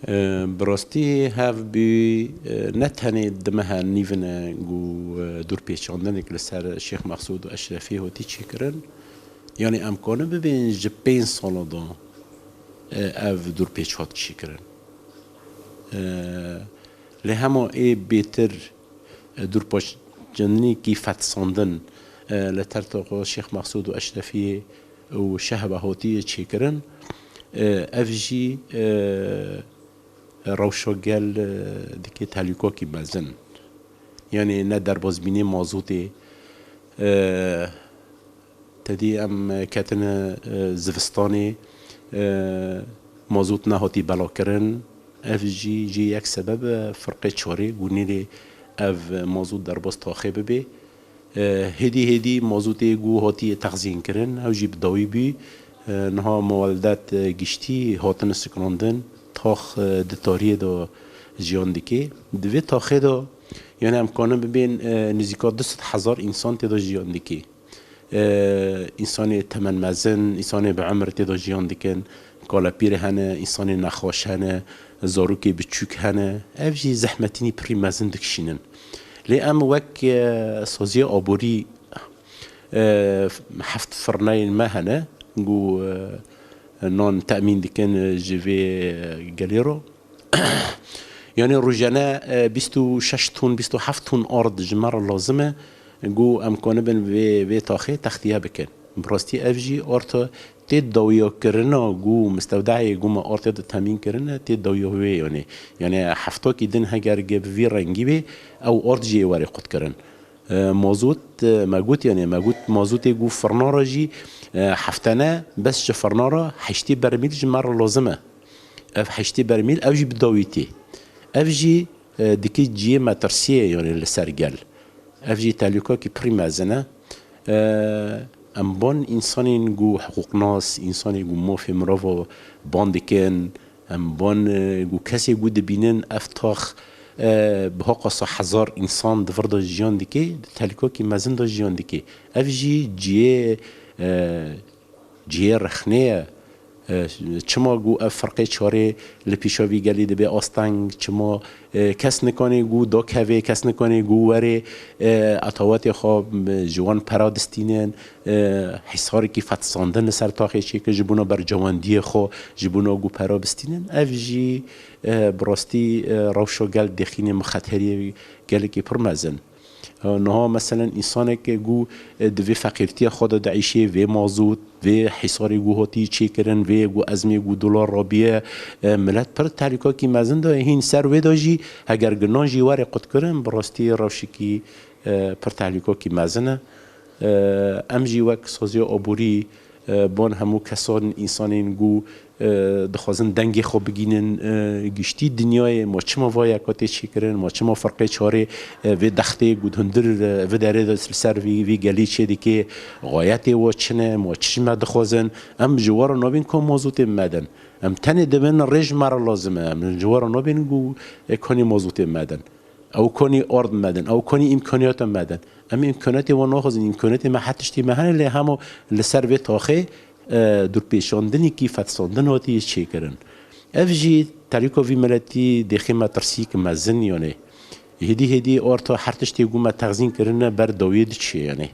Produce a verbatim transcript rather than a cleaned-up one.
E, bi rastî hev bî, e, ne tenê di meha nîvine ku, e, dûrpêçandinek li ser Şêx Mexsûd û Eşrefî hotî çêkirin. Yanî em kanin bibên ji pênc sala de, e, ev dûrpêç hat çêkirin. E, lê hema ê bêtir, e, dûrpêçandinekî fetisandin, e, li tertoxa Şêx Mexsûd û Eşrefiyê û Şehba hatiye çêkirin. E, ev jî, e, rewşa gel, e, dike tehlûkakî mezin. Yanî ne derbazbînê mazotê, e, tedî em ketine, e, zivistanê, e, mazot nehatî belakirin. Ev jî jê yek sebeb e, firqê çarê ku nêrê ev mazot derbas taxê bibe. E, hêdî hêdî mazotê ku hatiye texzînkirin, ew jî bi dawî bî. E, niha muweldet, e, giştî hatine sikinandin, tax, e, di tariyê de jiyan dike. Di vê taxê de, yanî em kanin bibên, e, nizîka du sed hezar însan tê de jiyan dike. E, însanê temenmezin, însanê bi emir tê de jiyan dikin, kalepîr hene, însanê nexweş hene, zarokê biçûk hene. Ev jî zehmetînî pirî mezin dikişînin. Lê em wek, e, saziya aborî, e, heft firneyên me hene, ku, e, nan temîn dikin ji vê, e, gelê re. Yanî rojane, e, bîst û şeş ton, bîst û heft ton ard ji me re lazim e, ku em kanibin vê, vê taxê textiye bikin. Bi rastî ev jî arta tê dawiyakirina ku mistewdeyê ku me artê de temîn kirine, tê dawiya wê yanî. Yanî heftakî din heger ge bi vî rengî bê, ew art jê were qutkirin. E, mazot, e, me got, yanî me got mazotê ku firna re jî, e, heftene bes ji firna re heştê bermîl ji me re lazim e. Ev heştê bermîl, ev jî bi dawî tê. Ev jî, e, dike cihê metirsiyê, yanî li ser gel. Ev jî tehlûkakî pirî mezin e. E, em ban însanên ku hiqûqnas, însanên ku mafê mirava ban dikin, em ban, e, ku kesê ku dibînin ev tax, e, bi hoqasa hezar însan di vir de jiyan dike, di tehlûkakî mezin de jiyan dike. Ev jî cihê, e, cihê rexnê ye. E, çima ku ev firqê çarê li pîşa vî gelî dibe asteng, çima, e, kes nikanê ku dakeve, kes nikanê ku were, e, etawetê xwe, e, ji wan pera distînin, e, hîsarekî fetisandin li ser taxê çêke ji bona bercewendiyê xwe, ji bona ku pera bistînin. Ev jî, e, bi rastî, e, rewşa gel dêxînê bi xeteriyê gelekî pir mezin. E, niha meselen însaneke ku, e, di vê feqîrtiya xwe de diîşê, vê mazot, vê hîsarê ku hatî çêkirin, vê ku ezmê ku dolar rabiye, e, milet pir tehlûkakî mezin de hîn ser wê de jî heger ginan jî were qutkirin, bi rastî rewşekî, e, pir tehlûkakî mezin e. E, em jî wek saziya aborî, e, ban hemû kesan, însanên ku, e, dixwazin dengê xwe bigînin, e, giştî dinyayê, ma çima va yeka tê çêkirin, ma çima firqê çarê, e, vê dextê ku di hundir, e, vê derê de li ser vî, vî gelî çê dike, xayetê wa çi ne, ma çi ji me dixwazin, em ji we re nabên ka mazotê me din. Em tenê dibin rê ji me re lazim e, em ji we re nabên ku, e, kanê mazotê me din. Ew konî ard me din, ew konî îmkaniyata me din. Em îmkaniyatê wan naxwazin, îmkaniyatê me her tiştê me hene, lê hema li ser vê taxê, e, dûrpêçandinekî fetisandin hatiye çêkirin. Ev jî tehlûka vî miletî dêxê metirsiyek mezin, yanî hêdî hêdî orta her tiştê ku me texzîn kirine ber dawiyê diçe, yanî.